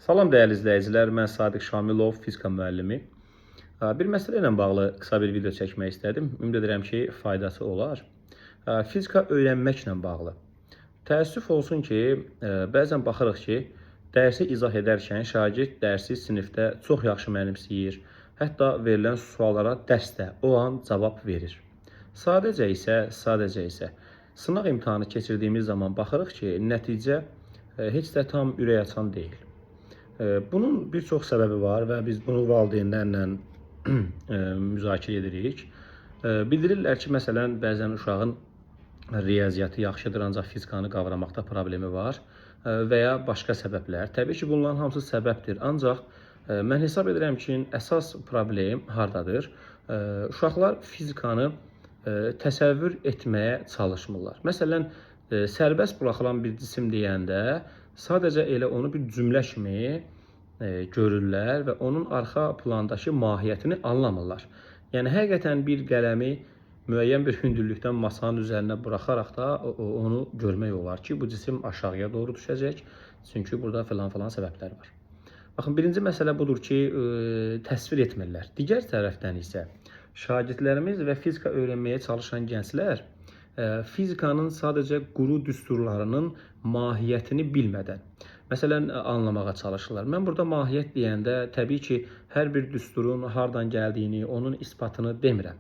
Salam dəyərli izləyicilər, mən Sadiq Şamilov, fizika müəllimi. Bir məsələ ilə bağlı qısa bir video çəkmək istədim. Ümid edirəm ki, faydası olar. Fizika öyrənməklə bağlı. Təəssüf olsun ki, bəzən baxırıq ki, dərsi izah edərkən şagird dərsi sinifdə çox yaxşı mənimsəyir. Hətta verilən suallara dərsdə o an cavab verir. Sadəcə isə sınaq imtahanı keçirdiyimiz zaman baxırıq ki, nəticə heç də tam ürək açan deyil. Bunun bir çox səbəbi var və biz bunu valideynlərlə müzakirə edirik. Bildirirlər ki, məsələn, bəzən uşağın riyaziyyatı yaxşıdır, ancaq fizikanı qavramaqda problemi var və ya başqa səbəblər. Təbii ki, bunların hamısı səbəbdir. Ancaq mən hesab edirəm ki, əsas problem hardadır? Uşaqlar fizikanı təsəvvür etməyə çalışmırlar. Məsələn, sərbəst buraxılan bir cisim deyəndə sadəcə elə onu bir cümlə kimi görürlər və onun arxa plandakı mahiyyətini anlamırlar. Yəni həqiqətən bir qələmi müəyyən bir hündürlükdən masanın üzərinə buraxaraq da onu görmək olar ki, bu cisim aşağıya doğru düşəcək. Çünki burada filan filan səbəblər var. Baxın, birinci məsələ budur ki, təsvir etmirlər. Digər tərəfdən isə şagirdlərimiz və fizika öyrənməyə çalışan gənclər fizikanın sadəcə quru düsturlarının mahiyyətini bilmədən, məsələn, anlamağa çalışırlar. Mən burada mahiyyət deyəndə təbii ki, hər bir düsturun hardan gəldiyini, onun isbatını demirəm.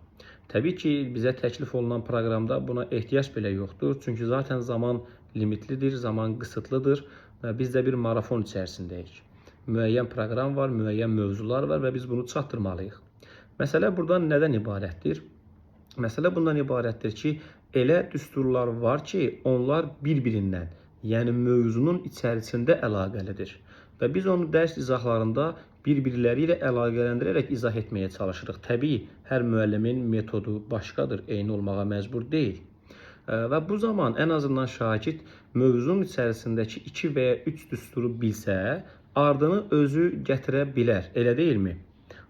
Təbii ki, bizə təklif olunan proqramda buna ehtiyac belə yoxdur. Çünki zaten zaman limitlidir, zaman qısıtlıdır və biz də bir marafon içərisindəyik. Müəyyən proqram var, müəyyən mövzular var və biz bunu çatdırmalıyıq. Məsələ buradan nədən ibarətdir? Məsələ bundan ibarətdir ki, elə düsturlar var ki, onlar bir-birindən, yəni mövzunun içərisində əlaqəlidir. Və biz onu dərs izahlarında bir-birləri ilə əlaqələndirərək izah etməyə çalışırıq. Təbii, hər müəllimin metodu başqadır, eyni olmağa məcbur deyil. Və bu zaman ən azından şagird mövzunun içərisindəki 2 və ya 3 düsturu bilsə, ardını özü gətirə bilər, elə deyilmi?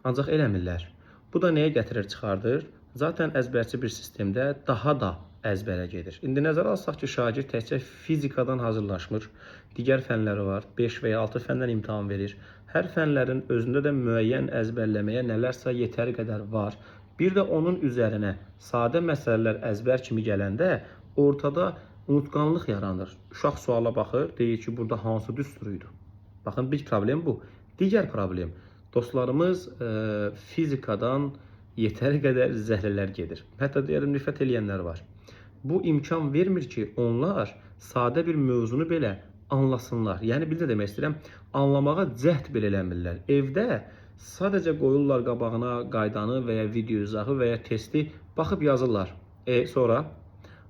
Ancaq eləmirlər. Bu da nəyə gətirir, çıxardır? Zaten əzbərçi bir sistemdə daha da əzbərə gedir. İndi nəzərə alsaq ki, şagird təkcə fizikadan hazırlaşmır, digər fənləri var, 5 və ya 6 fəndən imtahan verir. Hər fənlərin özündə də müəyyən əzbərləməyə nələrsə yetəri qədər var. Bir də onun üzərinə sadə məsələlər əzbər kimi gələndə ortada unutqanlıq yaranır. Uşaq suala baxır, deyir ki, burada hansı düstur idi? Baxın, bir problem bu. Digər problem, dostlarımız fizikadan yetəri qədər zəhlələr gedir. Hətta deyərəm, nifrət eləyənlər var. Bu imkan vermir ki, onlar sadə bir mövzunu belə anlasınlar. Yəni bir də demək istəyirəm, anlamağa cəhd belə eləmirlər. Evdə sadəcə qoyurlar qabağına qaydanı və ya video izahı və ya testi, baxıb yazırlar. Sonra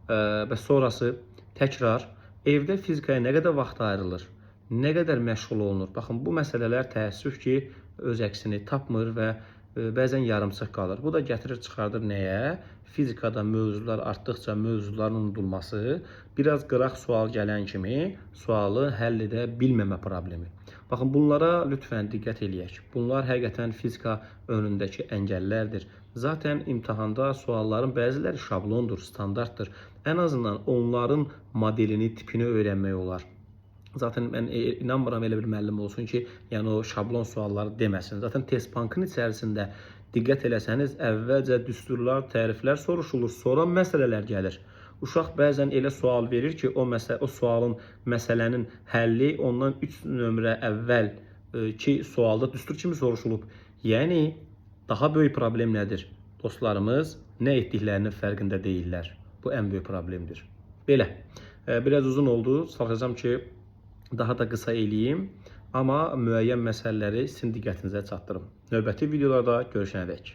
və sonrası təkrar evdə fizikaya nə qədər vaxt ayrılır, nə qədər məşğul olunur. Baxın, bu məsələlər təəssüf ki, öz əksini tapmır və bəzən yarımçıq qalır. Bu da gətirir, çıxardır nəyə? Fizikada mövzular artdıqca mövzuların unudulması, biraz qıraq sual gələn kimi sualı həll edə bilməmə problemi. Baxın, bunlara lütfən diqqət eləyək. Bunlar həqiqətən fizika önündəki əngəllərdir. Zaten imtahanda sualların bəziləri şablondur, standartdır. Ən azından onların modelini, tipini öyrənmək olar. Zaten mən inanmıram elə bir müəllim olsun ki, yəni o şablon sualları deməsin. Zaten test bankın içərisində diqqət eləsəniz, əvvəlcə düsturlar, təriflər soruşulur, sonra məsələlər gəlir. Uşaq bəzən elə sual verir ki, o sualın, məsələnin həlli ondan 3 nömrə əvvəl ki sualda düstur kimi soruşulub. Yəni daha böyük problem nədir? Dostlarımız nə etdiklərinin fərqində deyillər. Bu ən böyük problemdir. Belə. Biraz uzun oldu. Çalışacağam ki, daha da qısa eləyim, amma müəyyən məsələləri sizin diqqətinizə çatdırım. Növbəti videolarda görüşənədək.